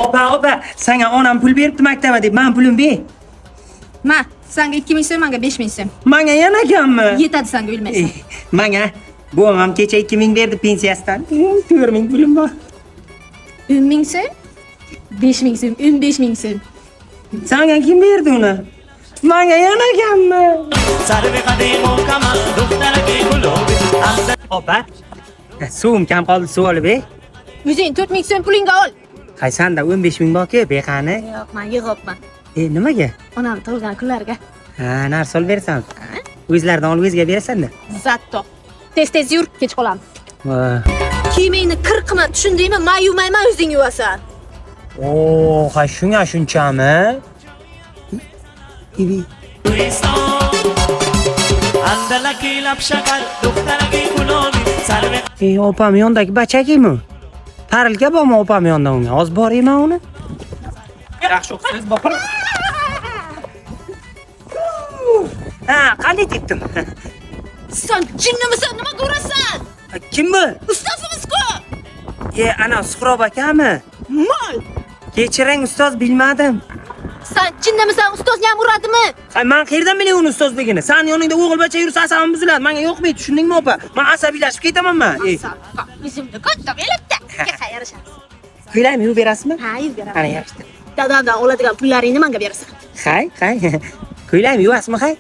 Opa, opa, sanga onam pul beribdi maktaba deb, men pulim ber. Ma, sanga 2000 so'm, menga 5000 so'm. Manga yana kammi? Yetadi sanga, o'lmaysan. Manga buvam ham kecha 2000 berdi pensiyasidan. 4000 pulim bor. 10000 so'm, 5000 so'm, 15000 so'm. Sanga kim berdi uni? Manga yana kammi? Opa, suvim kam qoldi, suv olib ber. O'zing 4000 so'm pulingga ol. Hay, sanda 15000 bor-ku, beqani. Yo'q, men yig'yapman. Nimaga? Onam tug'ilgan kunlarga. Ha, narsa olib berasan. O'zlaridan olib o'ziga berasan-da. Zatto. Tez-tez yur, kech qolamiz. Va. Kiyimingni kir qilma, tushundingmi? Men yuvmayman, o'zing yuvasan. Oo, ha shunga shunchami? Ibi. Ey, opam yonidagi bachakimi? Parilka bormi opam yonida unga? Hozir borayman uni. Yaxshi o'qisiz, bopir. Ha, qanday tepdim? Sen jinnimisan, nima ko'rasan? Kim bu? Ustozimiz-ku. Ana Suhrob akami? Mol! Kechiring ustoz, bilmadim. Sen jinnimisan, ustozni ham uradimi? Ha, men qayerdan bilay uni ustozligini? Sen yoningda o'g'il bacha yursa asabim buziladi. Menga yo'qmaydi, tushundingmi opa? Men asabiylashib ketaman men. Yuzimni katta belibdi. Kecha yarashamiz. Ko'ylakni yuvib berasizmi? Ha, yuvib beraman. Ana yaxshi. Dadamdan oladigan pullaringni menga berasan. Hay, hay. Ko'ylakni yuvasizmi, hay?